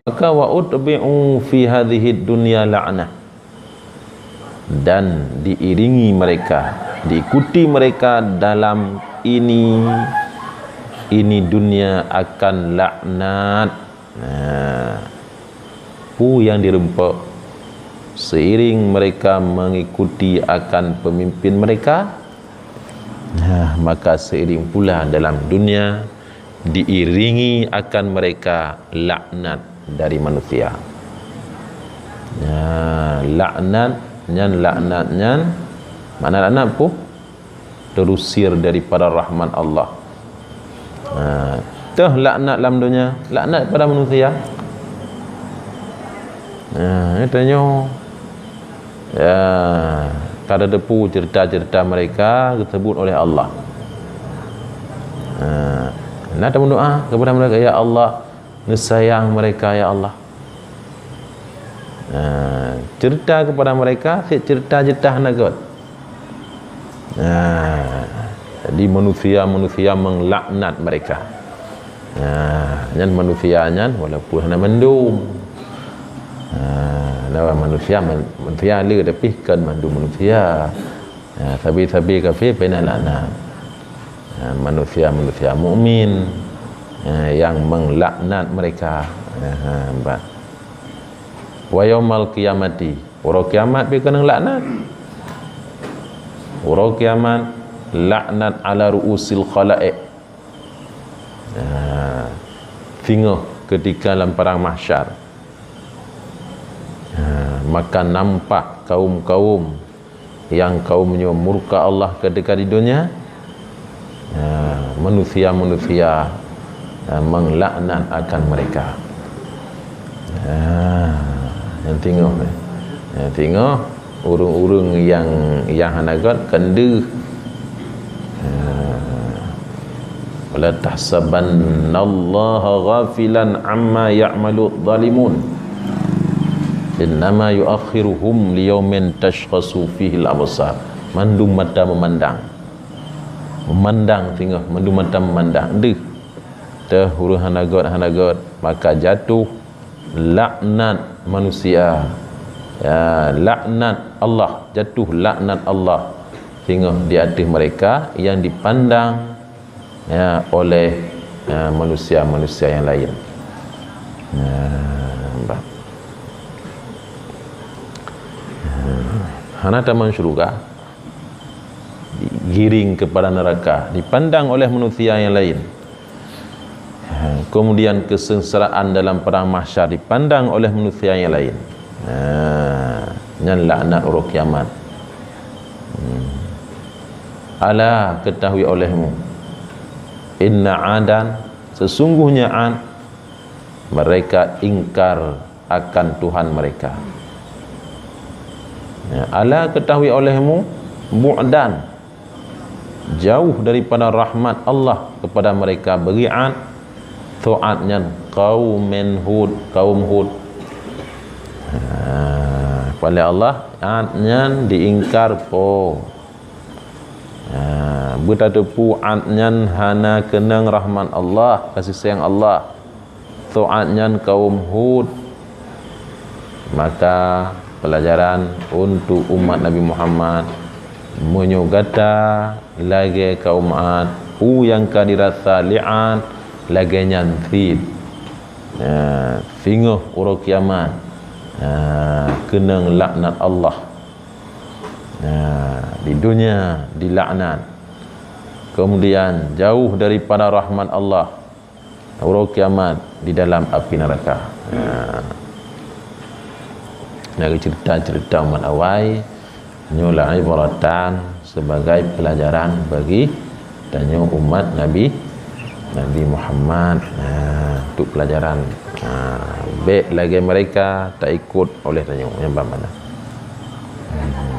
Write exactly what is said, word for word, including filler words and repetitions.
Maka wa utbi'u fi hadhihid dunya la'nah, dan diiringi mereka, diikuti mereka dalam ini, ini dunia akan laknat. Nah, peue nyang direumpok? Seiring mereka mengikuti akan pemimpin mereka, nah, maka seiring pula dalam dunia diiringi akan mereka laknat dari manusia. Nah, laknat nyan, laknat nyan, makna laknat peue? Terusir daripada rahmat Allah. Ha, teuh laknat lam dunia, laknat pada manusia. Ha, tanyoe, ya, ka tateupeue cerita-cerita mereka disebut oleh Allah. Ha, na tameudoa kepada mereka, "Ya Allah, neusayang mereka, ya Allah." Ha, cerita kepada mereka, cit cerita-cerita hana göt. Ha, jadi manusia-manusia menglaknat mereka. Ha, nyan manusia nyan walaupun hana mandum. Ha, lawan manusia, man-, manusia le, tapi kan mandum manusia. Ha, sabe-sabe kafé pernah laknat. Ha, manusia-manusia mukmin, ha, yang menglaknat mereka. Ha, ha, ba. Wa yaumal qiyamati, uroe kiamat pih keunong laknat. Uroe kiamat, laknat ala ru'usil khalaiq. Ha, singoh ketika lam padang mahsyar. Ha, maka nampak kaum-kaum yang kaum nyoe murka Allah ketika di dunia, ha, manusia-manusia, ha, menglaknat akan mereka. Ha, nyang singoh, eh. Nyang singoh ureuëng-ureuëng nyang, nyang hana göt keu deuh. Ha. "Wala tahsabannallaha ghafilan amma ya'maludz zalimun. Innama yu'akhiruhum liyaumin tashkhasu fihil absar." Mandum mata memandang. Memandang singoh, mandum mata memandang. Deuh. Teuh ureuëng hana göt, hana göt, maka jatuh laknat manusia. Ya, laknat Allah, jatuh laknat Allah singoh di ateueh mereka yang dipandang, ya, oleh, ya, manusia-manusia yang lain. Ya, bah. Ya, hana tamong syurga, digiring kepada neraka, dipandang oleh manusia yang lain. Ha, kemudian kesengsaraan dalam padang mahsyar dipandang oleh manusia yang lain. Ha, nyan laknat uroe kiamat. Hmm. Ala, ketahui olehmu, inna Adan, sesungguhnya Ad, mereka ingkar akan Tuhan mereka. Ya, ala, ketahui olehmu, bu'dan, jauh daripada rahmat Allah kepada mereka, bagi Ad, tho Ad nyan kaumen Hud, kaum Hud. Ha, oleh Allah, Ad nyan diingkar po. Ha, beutateupeue Ad nyan hana keunong rahmat Allah, kasih sayang Allah. Tho Ad nyan kaum Hud. Maka, pelajaran untuk umat Nabi Muhammad, meunyoe gata lagée kaum Ad, peue nyang ka dirasa lé Ad, lagée nyan cit. Ya, singoh uroe kiamat, ya, keunong laknat Allah. Ya, di dunia dilaknat. Kemudian jauh daripada rahmat Allah. Uroe kiamat di dalam api neraka. Ha. Dari cerita-cerita umat awai, nyoe lah ibaratan sebagai pelajaran bagi tanyoe umat Nabi, Nabi Muhammad. Ha, untuk pelajaran. Ha, bék lagée mereka taikot oleh tanyoe. Nyang ban mana? Hmm,